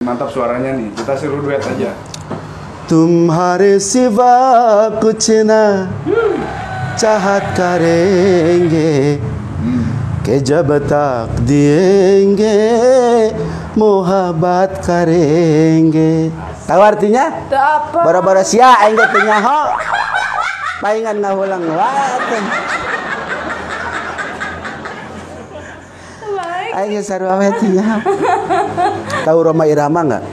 Mantap suaranya nih. Kita suruh duet aja. तुम्हारे सिवा कुछ ना चाहत करेंगे कि जब तक दिएंगे मोहब्बत करेंगे. Tahu artinya? Apa? Bara-bara sia aing ge teu nyaho. Paingan ngahulang wae. Aing ge sarua we teu nyaho. Tahu Rhoma Irama enggak?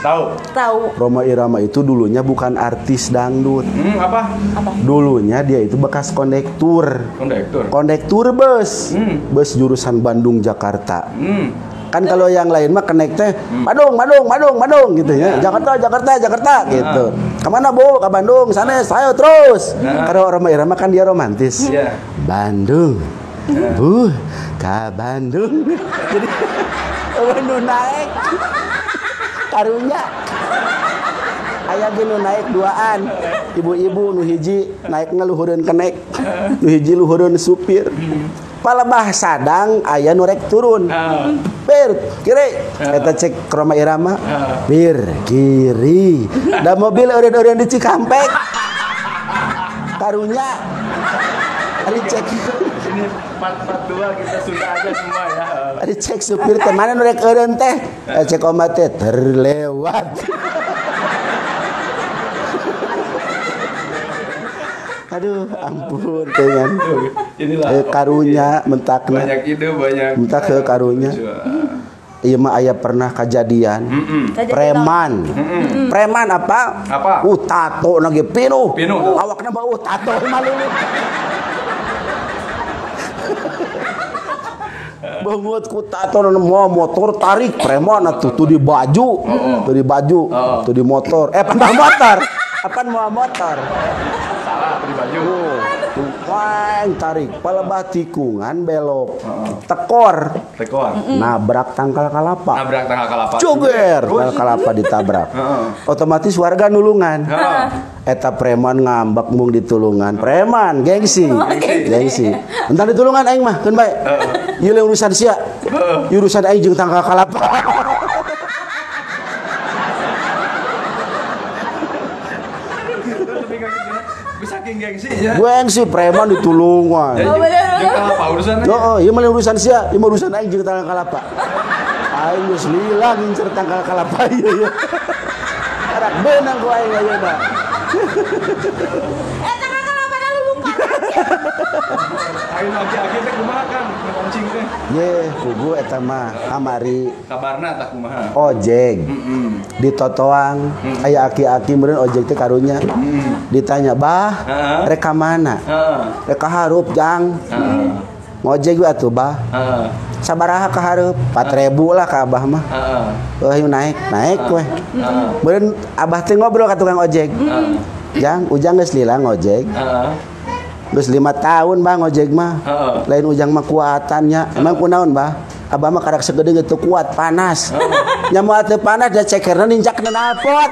Tahu. Tahu. Rhoma Irama itu dulunya bukan artis dangdut. Apa? Apa? Dulunya dia itu bekas kondektur. Kondektur. Kondektur bus. Bus jurusan Bandung Jakarta. Kan kalau yang lain mah kenek teh Bandung, Bandung, Bandung, Bandung gitu ya. Jakarta, Jakarta, Jakarta gitu. Kemana Bu? Ke Bandung. Sana saya terus. Kalau Rhoma Irama kan dia romantis. Yeah. Bandung. Bu, ke Bandung. Jadi Bandung naik. Karunya aya ge nu naik duaan, ibu-ibu nu hiji naik ngaluhureun kenek, nu hiji luhureun supir. Palebah sadang aya nu rek turun. Bir kiri, eta cek Rhoma Irama. Bir kiri. Da mobil eureun-eureun di Cikampek. Karunya ari cek ini 442 kita sudah aja semua ya. Ari cek supir teh mana nu rek eureun teh? Cek oma teh terlewat. Aduh, ampun dengan. Inilah karunya mentakna. Banyak ide, banyak. Mentak ke karunya. Iya mah aya pernah kejadian. Preman. Preman apa? Apa? Tato na ge pinuh. Pinuh. Awakna bau tato malu. Banget ku tato mau motor tarik preman atuh tuh di baju, tuh di baju, tuh di motor. Pandang motor. Apaan mau motor? Salah di baju. Wah, tarik palebah tikungan belok. Tekor. Tekor. Nabrak tangkal kalapa. Nabrak tangkal kalapa. Joger, tangkal kalapa ditabrak. Otomatis warga nulungan. Eta preman ngambek mung ditulungan. Preman gengsi. Gengsi. Entar ditulungan aing mah, keun bae. Ieu urusan sia. Urusan aing jeung tangkal kalapa. Gengsi ya. Gengsi preman ditulungan. Oh, bener. Kalapa urusannya. Oh, ieu mah urusan sia, ieu mah urusan aing jeung tangkal kalapa. Aing geus lila ngincer tangkal kalapa ieu ya. Karak beunang ku aing ayeuna. Tangkal kalapa da lulungkan. Aing aki-aki teh kumaha kan mancing teh. Ye, kugu eta mah kamari. Kabarna tah kumaha? Ojek. Di totoang aya aki-aki meureun ojek teh karunya. Ditanya, "Bah, rek ka mana?" Rek ka hareup, Jang. Ngojek we atuh, Bah. Sabaraha ka hareup? 4.000 lah ka abah mah. Heuh naik, naik we. Meureun abah teh ngobrol ka tukang ojek. Jang, Ujang geus lila ngojek. Geus 5 tahun bah ngojek mah. Lain Ujang mah kuatannya. Emang kunaon bah? Abah mah karak segede teu kuat, panas. Nya moal teu panas da cekerna ninjak knalpot.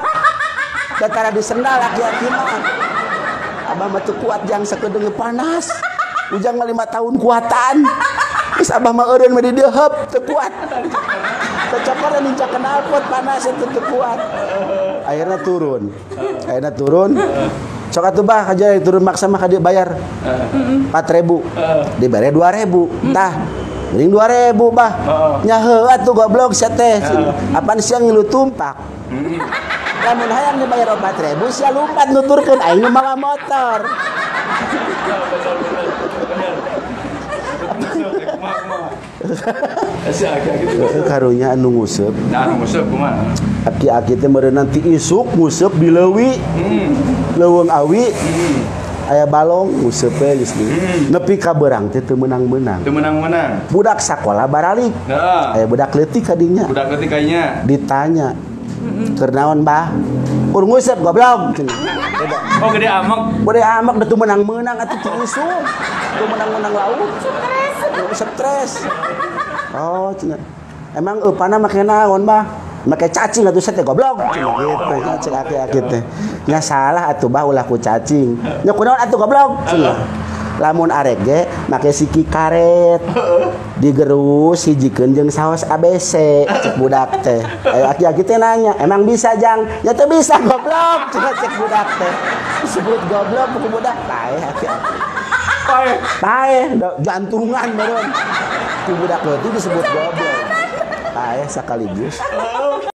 Da tara di sendal aki-aki mah. Abah mah teu kuat jang sakedeung panas. Ujang mah 5 tahun kuatan. Geus abah mah eureun mah di dieu heup teu kuat. Teu cokorna ninjak knalpot panas teu kuat. Akhirna turun. Akhirna turun. Sok atuh bah aja turun maksa mah ka dieu bayar. 4.000. Dibere 2.000. Tah. Mending 2.000 bah. Nya heuh atuh goblok sia teh. Apaan sia ngilu tumpak. Lamun hayang dibayar 4.000 sia lumpat nuturkeun aing nu mawa motor. Karunya anu nguseup. Nah, nguseup kumaha? Aki-aki teh meureun nanti isuk nguseup di leuwi. Leuweung awi. Aya balong nguseup we geus nepi ka beurang teh teu meunang-meunang. Teu meunang-meunang. Budak sakola baralik. Heeh. Aya budak leutik ka dinya. Budak leutik kayaknya. Ditanya. Keur naon, Bah? Kur nguseup goblok. Oh, gede amek. Gede amek da teu meunang-meunang atuh teu isuk. Teu meunang-meunang lauk. Stres. Stres. Oh, cenah. Emang eupana make naon, Bah? Make cacing atuh teh goblok. Cenah gitu, cek aki-aki teh. Nya salah atuh bah ulah ku cacing. Nya kunaon atuh goblok. Cenah. Lamun arek ge make siki karet. Digerus hijikeun jeung saos ABC cek budak teh. Aki-aki teh nanya, "Emang bisa, Jang?" "Ya teu bisa, goblok." Cenah cek budak teh. Disebut goblok ku budak paeh aki-aki. Paeh. Paeh, jantungan meureun. Ku budak leutik disebut goblok. Paeh sekaligus.